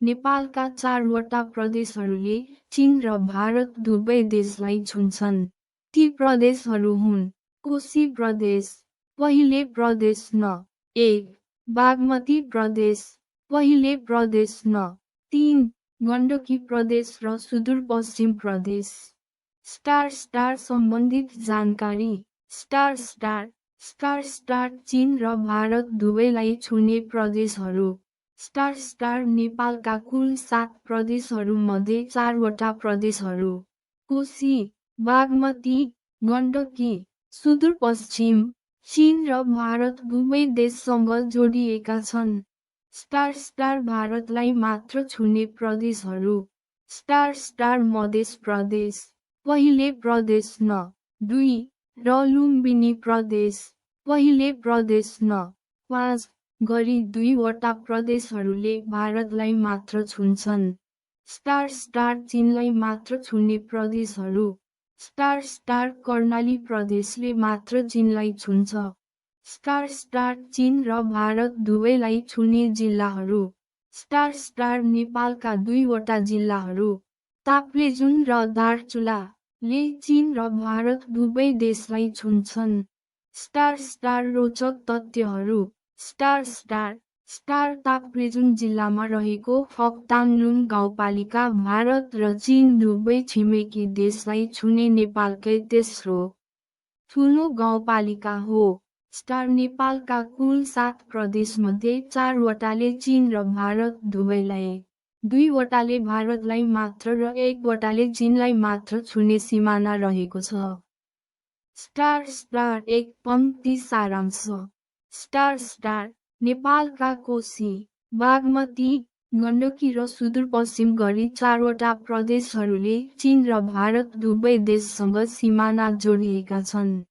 नेपालका 4वटा प्रदेशहरूले चीन र भारत दुवै देशलाई छुन्छन्। ती प्रदेशहरू हुन्: कोशी प्रदेश, पहिले प्रदेश न. 1, बागमती प्रदेश, पहिले प्रदेश न. 3, गण्डकी प्रदेश र सुदूरपश्चिम प्रदेश। स्टार सम्बन्धित जानकारी। स्टार चीन र भारत दुवैलाई छुने प्रदेशहरू। स्टार नेपालका कुल 7 प्रदेशहरूमध्ये 4वटा प्रदेशहरू कोशी, बागमती, गण्डकी, सुदूरपश्चिम, चीन र भारत दुवै देशसँग जोडिएका छन्। स्टार भारतलाई मात्र छुने प्रदेशहरू। स्टार मधेस प्रदेश, पहिले प्रदेश न. 2 र लुम्बिनी प्रदेश, पहिले प्रदेश न. 5 गरी 2वटा प्रदेशहरूले भारतलाई मात्र छुन्छन्। स्टार चीनलाई मात्र छुने प्रदेशहरू। स्टार कर्णाली प्रदेशले मात्र चीनलाई छुन्छ। स्टार चीन र भारत दुवैलाई छुने जिल्लाहरू। स्टार नेपालका 2वटा जिल्लाहरू ताप्लेजुङ र दार्चुला ले चीन र भारत दुवै देशलाई छुन्छन्। स्टार रोचक तथ्यहरू। स्टार ताप्लेजुङ जिल्लामा रहेको फक्ताङलुङ गाउँपालिका भारत र चीन दुवै छिमेकी देशलाई छुने नेपालकै तेस्रो ठुलो गाउँपालिका हो। स्टार नेपालका कुल 7 प्रदेशमध्ये 4वटाले चीन र भारत दुवैलाई, 2वटाले भारतलाई मात्र र 1वटाले चीनलाई मात्र छुने सिमाना रहेको छ। स्टार एक पंक्ति सारांश। स्टार नेपालका कोशी, बागमती, गण्डकी र सुदूरपश्चिम गरी 4वटा प्रदेशहरूले चीन र भारत दुवै देशसँग सिमाना जोडिएका छन्।